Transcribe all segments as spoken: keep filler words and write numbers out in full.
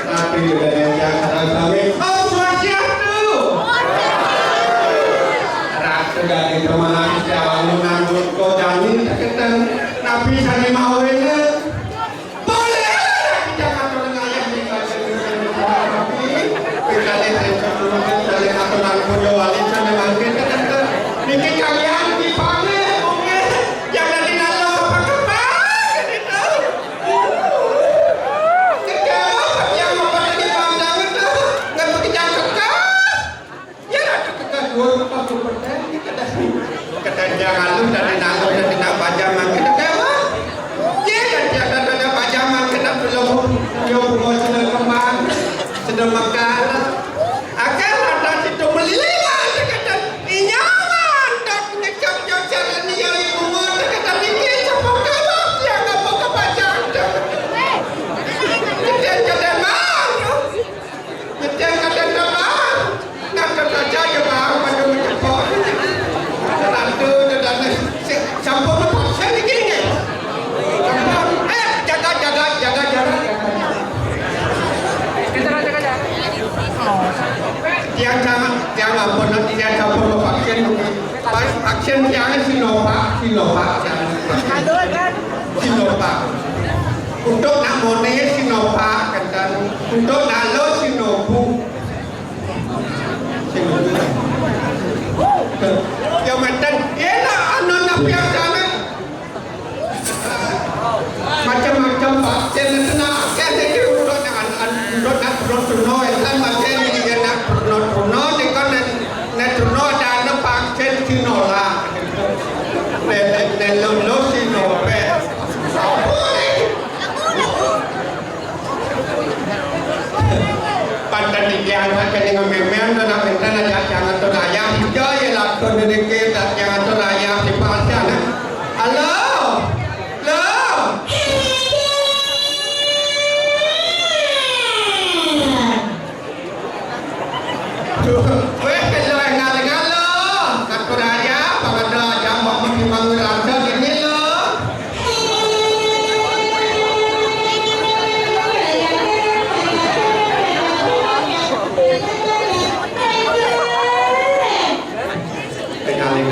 Tapi udah yang jahat kami. Om Swastiastu. Ratu dari teman jalan menanggut kau janji tak ketemu. Nabi sani mawene. Boleh. Jangan menengah yang dikasih. Kali saya turun dari aturan punya wali sampai mangkin ketemu. Niki kalian dipanggil. Kadang-kadang alun dari nanggung dan tidak baca makin kecewa. Dia dan dia dan tidak baca makin tak perlu. Dia bunga sudah kembang, sudah mekar. Akan ada situ melilingan dekat inyaman dan ngecap jocar ni yang ibu mau dekat mikir cepat kawat yang apa kebacaan. Dia kadang-kadang Nyetir kadang-kadang, ngadep aja ya, Bang, pada menjebol. Ratu dan si campur lepas, saya begini. Campur, eh, jaga, jaga, jaga jarak. Tiang sama, tiang apa nanti tiang campur lepas, saya begini. Pas vaksin tiang Sinovac, Sinovac, tiang. Sinovac. Untuk nak mone Sinovac, kata. Untuk nak lo Sinobu. Ya, mantan. Ya, nak, anu, nak piang sana. Macam-macam vaksin itu nak, kan, itu untuk nak, untuk nak Bruno, itu kan vaksin ini, ya, nak Bruno, Bruno, ini kan nak, nak Bruno ada, ada vaksin Sinola. Nak, nak, nak lulus Sinovac. Apa ni? Pantan di tiang kene ngememen, dan nak minta nak jangan tu raya. Hijau ya lakon di dikit, jangan tu raya, si pasang. Halo? Halo? Weh, kelo engal-engal lo. Satu raya, pangada aja mau mesti mangun rasa gini lo. Sekali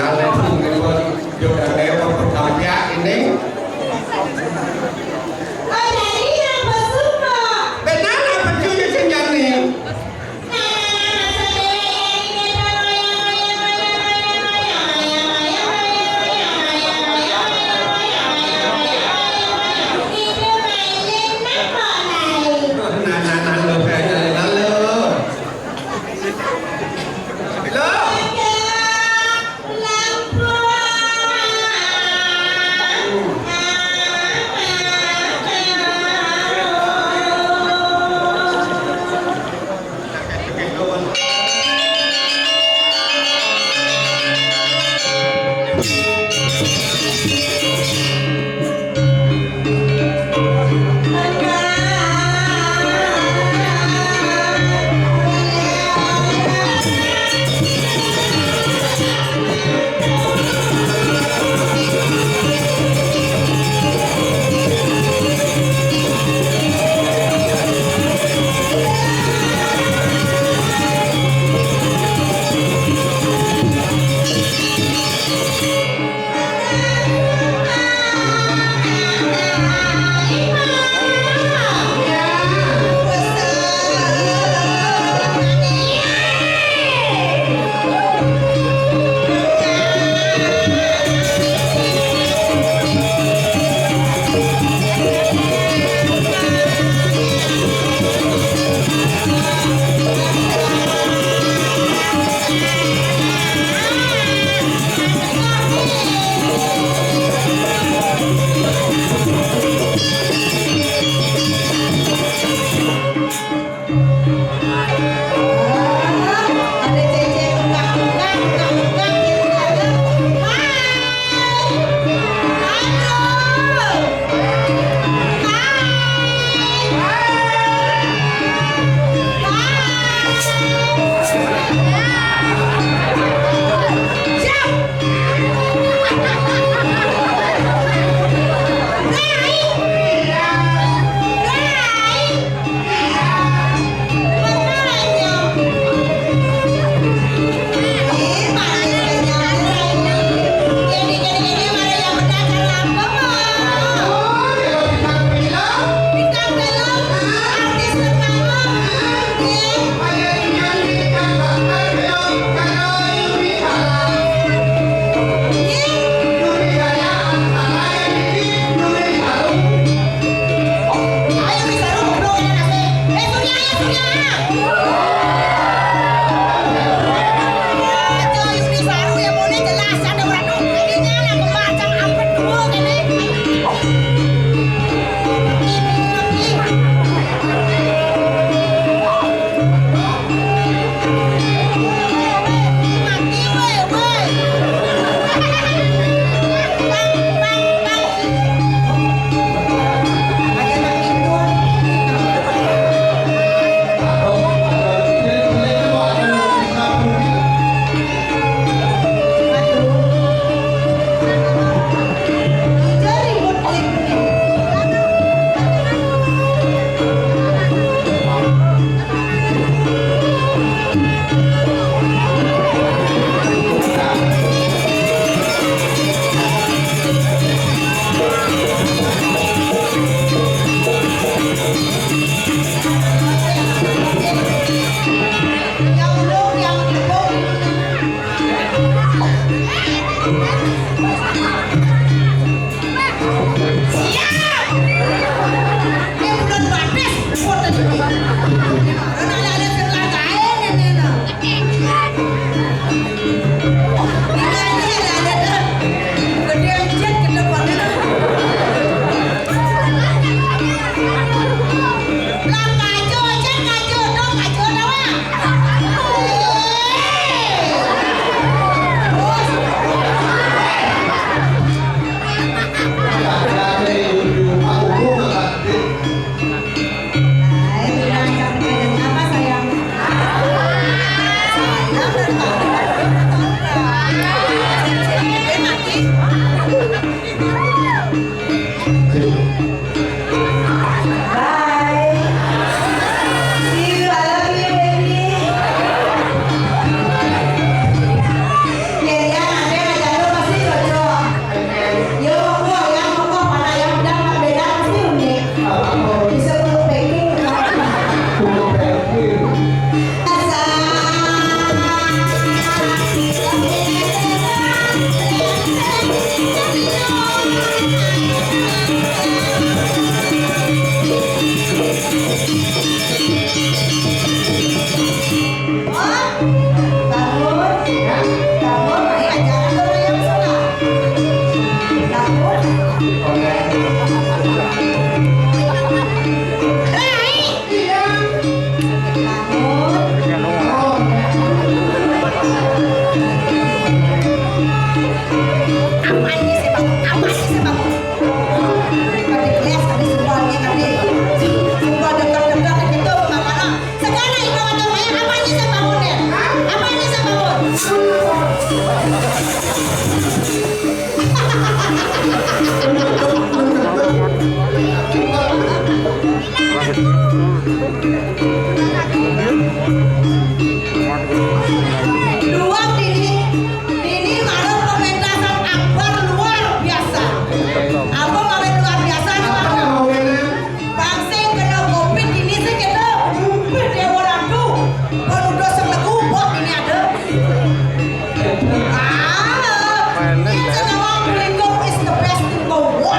Ah, it's a lawang Lingkong is the best in the world. Oh.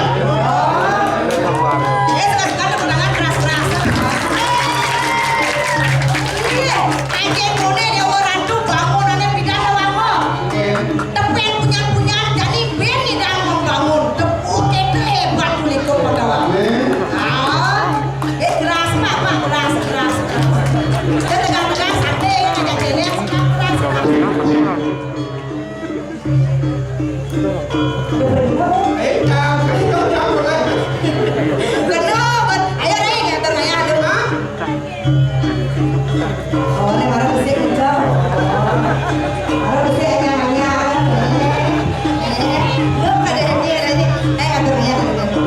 Ya, suka-suka tepuk tangan keras-keras. Iya, anjing mune dia orang tuh bangunannya pindah ke bangun. Tepen punya-punya, jadi ben tidak membangun. Tepuk itu hebat tuh Lingkong Panggawa. Ah. Eh, keras, Pak, Pak, keras, keras, keras. Dia tegang-tegang, santai, ngajak cewek, keras, keras. Eh, jangan, jangan, jangan. Bener, bet-, ayo, Rey, ngatur, ayo, atur, Mak. Oh, ini baru besi, kencang. Baru besi, anyar, anyar. Eh, lu pada ini, ada ini. Eh, atur, ayo, atur, ayo.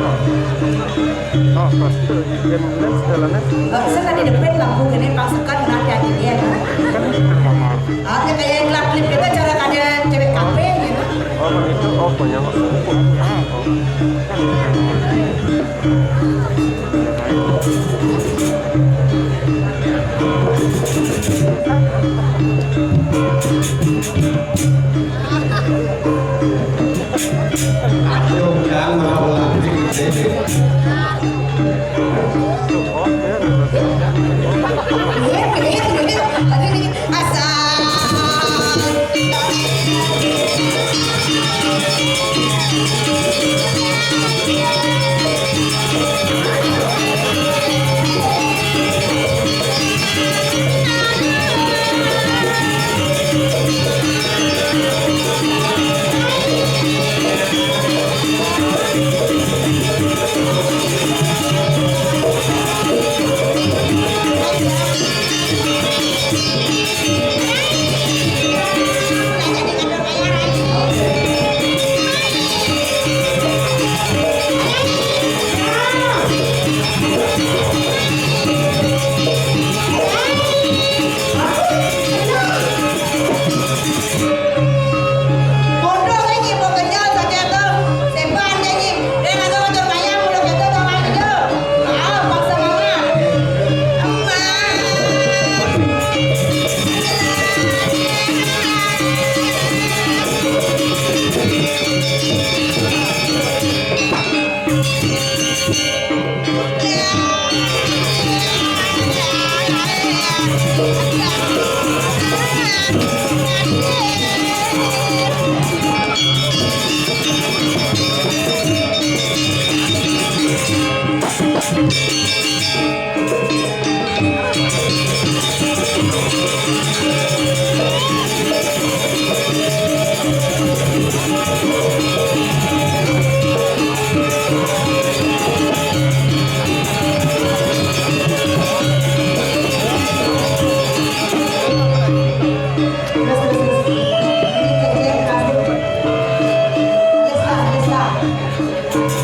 Oh, pasti lagi game online segala net. Nggak usah tadi depan lampu gini, pangsekan, nggak ada aja dia, kan? Kan sama. Ada kayak yang klip-klip itu, cara ada cewek kafe gitu. Oh, kan itu, oh, punya. Ah, oh. Ayo, jangan malah ulang. Asal.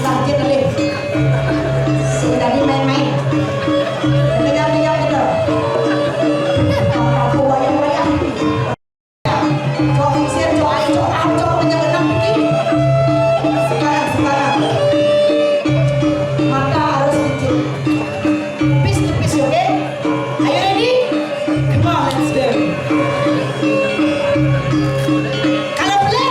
Nah, dia beli. Sudah di main-main. Pegang-pegang gitu. Kamu wayang-wayang. Cok isin, cok air, cok ar, cok penyakit enam piki. Sekarang, sekarang. Mata harus licin. Pis to pis, oke? Are you ready? Come on, let's go. Kalau boleh,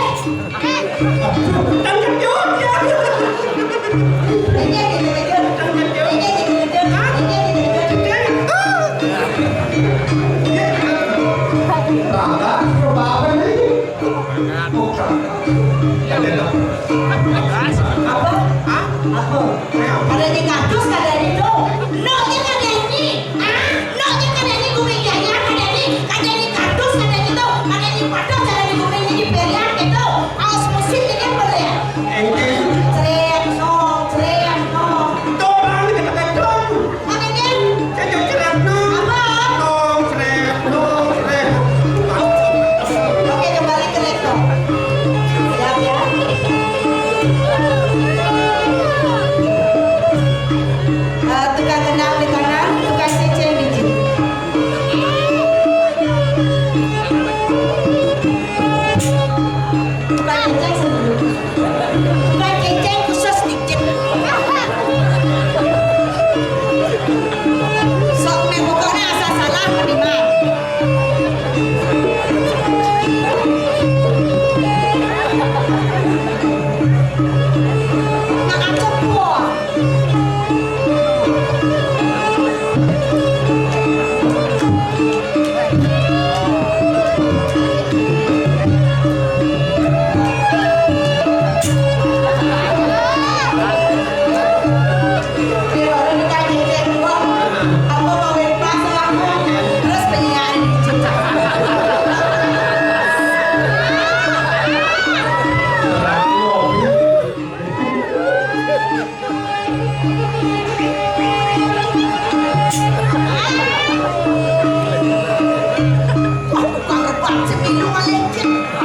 apa? Apa? Ada di kardus, ada di do. No, dia ada ini. Ah, no, dia ada ini, gue bilang ya, ada ini. Ada di kardus, ada di do. Ada di padang, ada di gunung, di pilihan gitu. Aus musik ini boleh. Cret, no, cret, no. Tuh, orang ini kata cret. Apa dia? Cret, cret, no. Apa? No, cret, no, cret. Oke, kembali ke laptop. Siap ya. Eh, tukang kendang di kanan,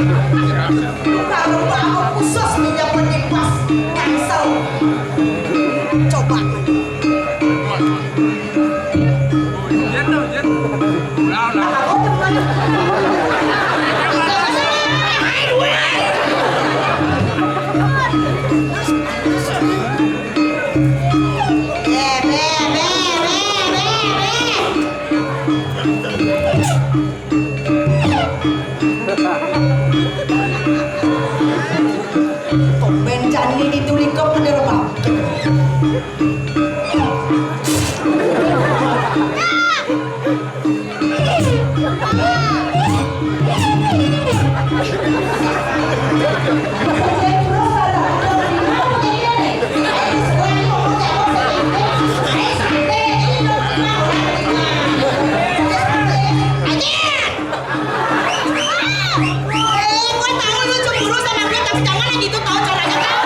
Kalau aku khusus pinjam pas Tangsel. Coba. Aku demen. Tumben jani ditulikep ada rebab. Eh, gua tahu lu cemburu sama gue, tapi jangan gitu, tahu caranya, tahu.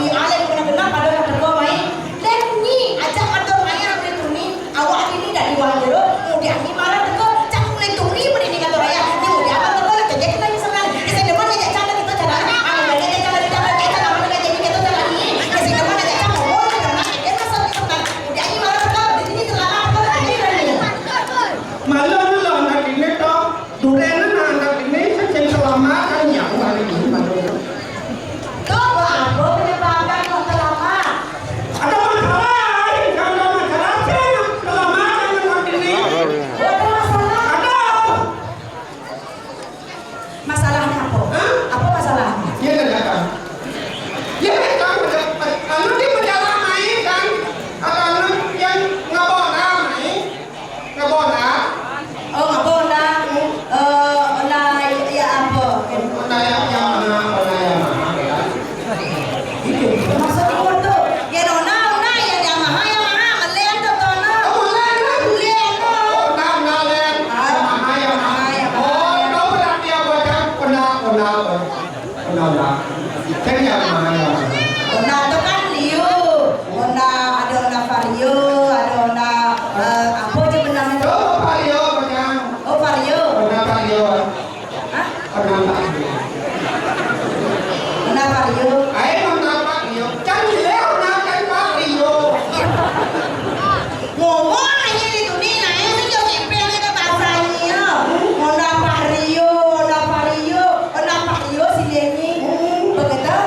Alé kena-kena pada nak teka mai. Lén nyi ajak atur mai anu Tuni. Awak dini dah di luar jero. Mudian nyi marah teka. Cak Tuni beri ni kata raya. Nyi mudian apa teka nak kerja kena nyi senang. Kisah depan ajak cak kita jalan. Anu kerja jalan kita kerja jalan apa teka jadi kita jalan ni. Kisah depan ajak cak ngomong kita nak kerja masa ni senang. Mudian nyi marah teka. Dini terlambat teka. Dini berani. Malam lah nak ini tau. Duren anak ini sing selamat kan yang hari ini malam. Tuh, apa penyebabkan kok terlambat? Ada masalah, ada masalah, sing selamat anak ini. Ada masalah? Ada. Masalahnya apa? Hah? Apa masalahnya? Ya, ya, ya. Ya, kan, anu di berjalan naik kan. Ada anu yang ngabona naik. Ngabona. Oh, ngabona. Eh, ona ya apa? Ona yang, yang mana? Ona yang mana? Itu. Maksud aku tuh, ya ona, ona yang Yamaha, Yamaha, melen tuh, tuh, ona. Oh, melen, melen. Melen tuh. Oh, ona, ona, len. Ah. Yamaha, Yamaha. Yamaha, Yamaha. Oh, tahu berarti apa, Cang? Ona, ona, ona. Ona, ona. Cang Yamaha, Yamaha. Ona tuh kan Rio. Ona, ada Ona Vario, ada Ona, eh, apa aja benangnya? Oh, Vario, Cang. Oh, Vario. Ona Vario. Hah? Pernah Pak Rio. Pernah Pak Rio? Ayo pernah Pak Rio. Kan dia pernah kan Pak Rio. Ngomong aja itu nih, nah ini tuh C P ini ke bahasanya. Honda Pak Rio, Honda Pak Rio, Honda Pak Rio si Denny. Begitu?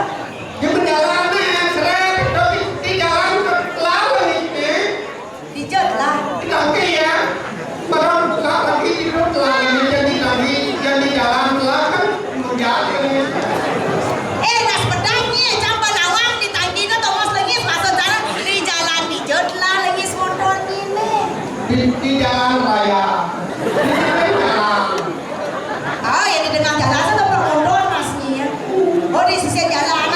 Di perjalanan, seret, tapi di jalan ke lalu nih. Dijot lah. Tangki ya. Barang buka tangki di perut lah. Yang di tangki, yang di jalan lah kan menjadi. Eh, dah sepedanya, campur nawang di tangki itu Thomas lengis, masuk jalan, di jalan dijot lah, lengis motor ini. Di, di jalan raya. Di jalan. Oh, ya di tengah jalan, saya toprak motor, Mas, nih, ya. Oh, di sisi jalan.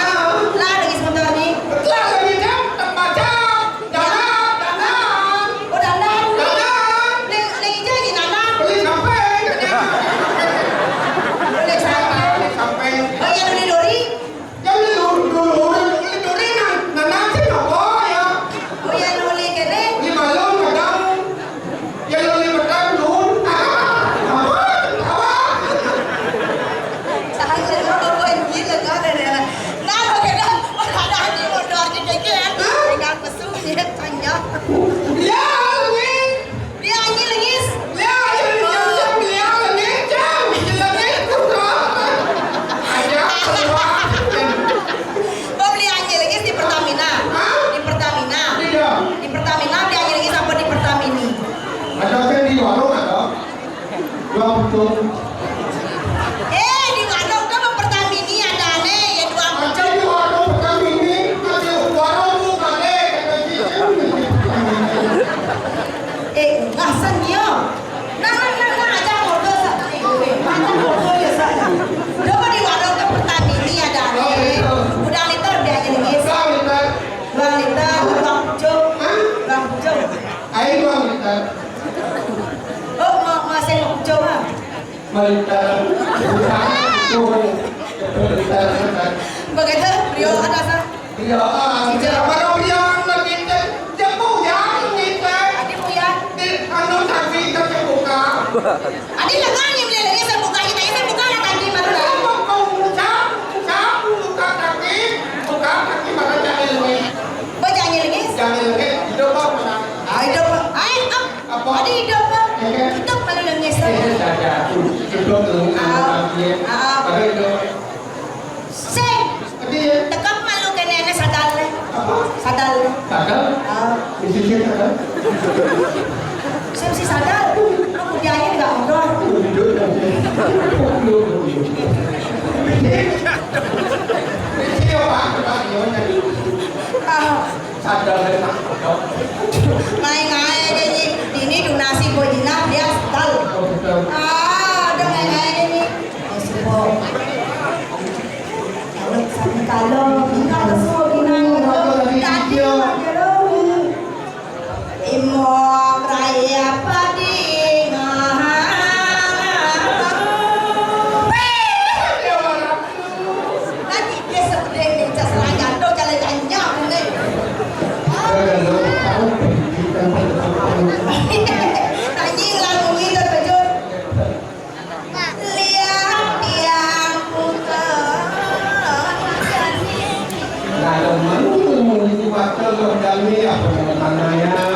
Lah, lagi sebentar, nih. Lah, lagi jam, tempat jam. Dandan, dandan. Oh, dandan. Dandan. Lagi, lagi aja, lagi dandan. Beli sampai, katanya. Beli sampai. Beli sampai. Oh, ya, duri-duri. Ya, beli duri, duri, beli duri, nan, nan, nanti nopo, ya. Oh, ya, nuli kene. Beli malam, kadang. Ya, lu libetan, Dun. Apa? Apa? Sahang saya mau bawa ini lega dari anak. Nah, oke dah. Ada aja motor di dekat. Hah? Tinggal pesu, ya, tanya. Ya, Lengis. Dia aja, Lengis. Ya, ya, ya, ya, ya, Lengis, Cang. Ya, Lengis, putra. Aja, keluar. Mau beli aja, Lengis, di Pertamina. Hah? Di Pertamina. Iya. Di Pertamina, beli aja, Lengis, apa di Pertamini? Ada kan di warung ada? Dua pucung. Eh, di warung kan Pertamini ada nih, ya dua pucung. Ada di warung Pertamini, ada warung bukan, eh, kata si Jim. Eh, ngasan dia. Nah, nah, nah, nah, aja foto sa-, eh, aja foto ya sa-, coba di warung ke Pertamini ada nih. Udah liter dia aja nih. Dua liter. Dua liter, dua pucung. Hah? Dua pucung. Ayo, Bang, kita. Oh, mau, mau saya mau coba. Mari kita. Bukan. Bukan. Kita. Begitu, Rio ada sa-, Rio, ah, Rio. Baru Rio lagi, dia, dia puyang, gitu. Dia puyang. Di, anu, tapi kita buka. Adi lengan yang beli lagi, saya buka, kita, saya buka, ada tadi baru dah. Apa kau buka? Buka, buka kaki, buka kaki, maka jangan lengis. Apa jangan lengis? Jangan lengis, hidup apa, menang? Ah, hidup apa? Ay, ap-, Apa? Adi hidup apa? Ya, kan? Hidup malu lengis. Eh, saya ada. Hidup lengis, ah, ah, ya. Ah. Baru hidup. Sing. Tadi ya. Tekap malu kene ne sadal ne. Apa? Sadal ne. Sadal? Ah. Di sisi sadal? Sing si sadal. Aku diain nggak ngobrol. Duduk aja. Duduk, duduk. Ini apa? Apa? Gimana? Ah. Sadal ne. Main aja nih. Ini donasi buat Dina, dia sadal. Oh, betul. Ah, udah main aja nih. Ya, support. Kalau, kalau, kalau, kalau, kalau, kalau, kalau, Imam Raya Padi. Nanti dia sebenarnya, saya jatuh, jalan Terjalani apa namanya?